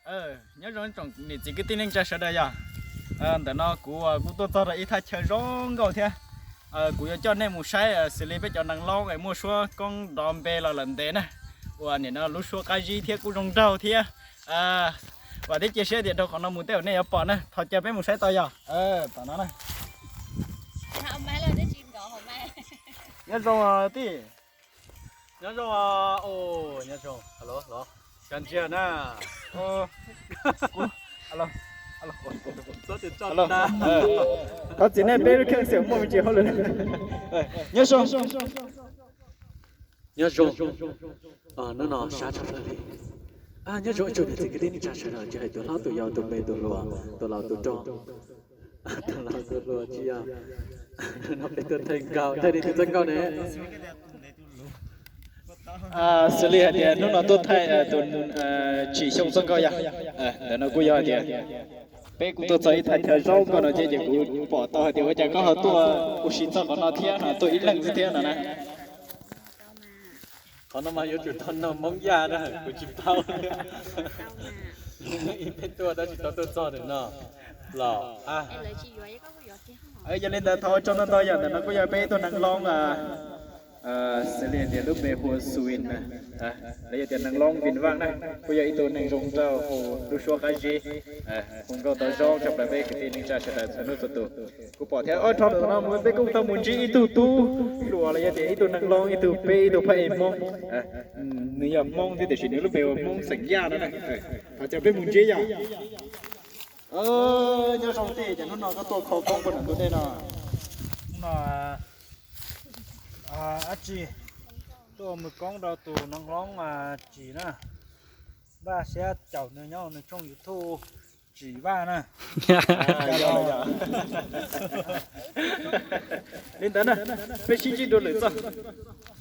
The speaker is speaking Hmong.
Nyob zoo tsoom niam txiv kwv tij neej tsa sawv daws yog, ntawm no kuv kuj tuaj txog rau ib thaj chaw zoo nkauj thiab. Kuv yuav coj nej mus saib xws li peb cov neeg loob es muaj suab koob dov npe los lawm ntev na, uas nim no lub suab qab zib thiab kuj zoo nraug thiab. Vam thiab cia siab tias dhau qhov no mus tej zaum nej yuav pom na, thov caw peb mus saib tau yog. Tom no na. Nyob zoo tij. Nyob zoo, nyob zoo, los, los, cov ntsiag na. Thov txim nej peb lub kheej xwm muaj me ntsis hauj lwm. Nyob zoo. Nyob zoo. Hnub no sab tshaj plaws li. Nyob zoo ib tsoom niam txiv kwv tij neej tsa sawv daws, tsis hais tus hlob tus yau, tus me tus hluas, tus laus tus rog, tus laus tus hluas tsis yog. No peb tuaj thaij nkauj, thaij li twg txoj nkauj ne? Xws li hais tias hnub no tuaj thaij tus Tsim Xyooj txoj nkauj yog. Ntawm no kuj yog hais tias peb kuj tuaj txog ib thaj chaw zoo nkauj no thiab ces kuv pom tau hais tias ua cas koj ho tuaj ua si txog qhov no thiab no, tuaj ib leeg xwb thiab no na. Qhov no mas yuav tsum tau nrog Hmoob Yaj na, kuv tsis paub. Ib peb tuaj tab sis tau tuaj txog ntawm no los. Yog li ntawd thov ua tsaug ntau ntau, yog ntawm no kuj yog peb ib tug neeg loob, xws li tias lub npe hu ua Swin na, los yog tias neeg loob Vin Vaj na, kuj yog ib tug neeg zoo nraug hu lub suab qab zib, hu nkauj ntau zoo tshaj plaws peb kwv tij neej tsa sawv daws txhua hnub txhua tus. Kuv pom thiab ob rho ntawm no mus peb kuj tau mus ntsib ib tug tub hluas los yog tias ib tug neeg loob, ib tug peb, ib tug phab ej Hmoob. Nws yog Hmoob thiab tiam sis nws lub npe ua Hmoob xeem Yaj no na. Thov caw peb mus ntsib yom. Nyob zoo tij, ces hnub no koj tuaj kho koob puag nram ntug dej no? Hnub no dab tsi, tuaj mus koob rau tus neeg loob Tsim na, npaj siab caum nws nyob nws tshooj YouTube Tsim Vaj na. Li ntawd na, peb sib ntsib dua lwm txoj.